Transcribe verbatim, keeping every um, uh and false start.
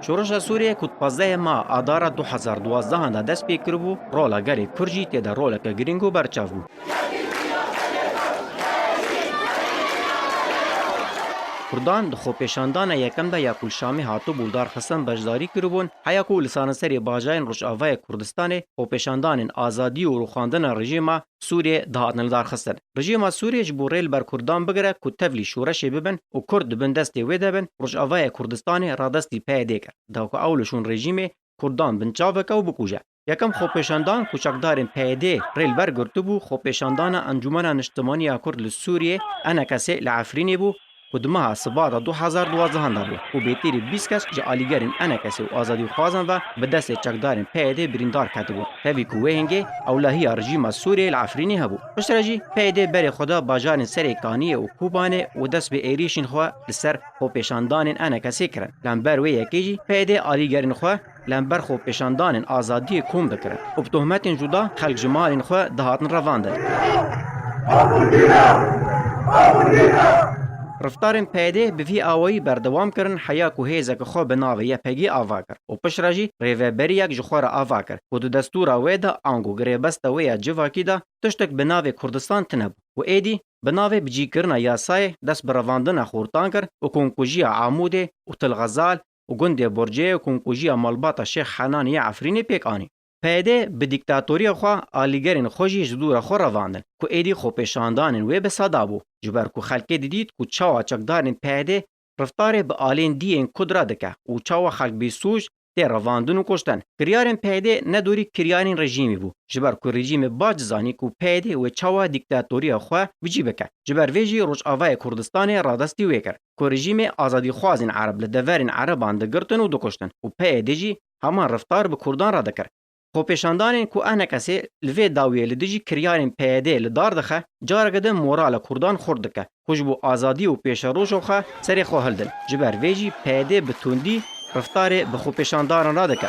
Şoreşa Sûriyê ku di pazdehê meha Adara du hezar duwazdeh de dest pê kiribû, rola gelê Kurd jî tê de roleke girîng û berçav bû. Kurdan di xwepêşandana yekem de ya ku li Şamê hatibû li dar xistin beşdarî kiribûn, heya ku li saranserê bajarên Rojavayê Kurdistanê xwepêşandanên azadî û rûxandina rejîma Sûriyê dihatin li dar xistin. Rejîma Sûriyê ji bo rê li ber Kurdan bigire ku tevlî şoreşê bibin û Kurd di bin destê wê de bin, Rojavayê Kurdistanê radestî P Y D kir. Da ku ew li şûn rejîmê Kurdan binçav bike û bikuje. Yekem xwepêşandan ku çekdarên P Y D rê li ber girtibû, xwepêşandana Encûmena Niştimanî ya Kurd li Sûriyê, E N K S, li Efrînê bû, ku di meha Sibata du hezar duwazdeh de bû û bêtirî bîst kes ji alîgerên E N K S û azadîxwazan ve bi destê çekdarên P Y D birîndar ketibûn. Tevî ku wê hingê ewlehiya rejîma Sûriyê li Efrînê hebû. Piştre jî P Y D berê xwe da bajarên Serê Kaniyê û Kobanê û dest bi êrîşên xwe li ser xwepêşandanên E N K S'ê kirin. Lember wê yekê jî P Y D alîgerên xwe lember xwepêşandanên azadiyê kom dikirin û bi tohmetên cuda xelk ji malên xwe dihatin revandin. Riftarên P Y D bi vî awayî berdewam kirin, heya ku hêzeke xwe bi navê Y P G ava kir û piştre jî rêveberiyek ji xwe re ava kir ku di destûra wê de ango girêbesta wê ya civakî de tiştek bi navê Kurdistan tine bû û êdî bi navê bicîkirina yasayê dest bi revandina xortan kir û komkujiya Amûdê û Til Xezal û gundê Borcê û komkujiya malbata Şêx Henanê ya Efrînê pêk anî. P Y D bi dîktatoriya xwe alîgerên xwe jî ji dûra xwe revandin ku êdî xwepêşandanên wê bi seda bû, ji ber ku xelkê didît ku çawa çekdarên P Y D riftarê bi alên dî yên Kurd re dike û çawa xelk bêsûc tê revandin û kuştin. Kiryarên P Y D ne dorî kiryarên rejîmê bû, ji ber ku rejîmê baş dizanî ku P Y D wê çawa dîktatoriya xwe bi cî bike. Ji ber vê jî Rojavayê Kurdistanê radestî wê kir ku rejîmê azadîxwazên Ereb li deverên Ereban digirtin û dikuştin û P Y D jî heman riftar bi Kurdan re dikir. Xwepêşandanên ku E N K S li vê dawiyê li dijî kiryarên P Y D li dar dixe, careke din morala Kurdan xurt dike, ku ji bo azadî û pêşeroja xwe serê xwe hildin. Ji ber vê jî P Y D bi tundî riftarê bi xwepêşandanan re dike.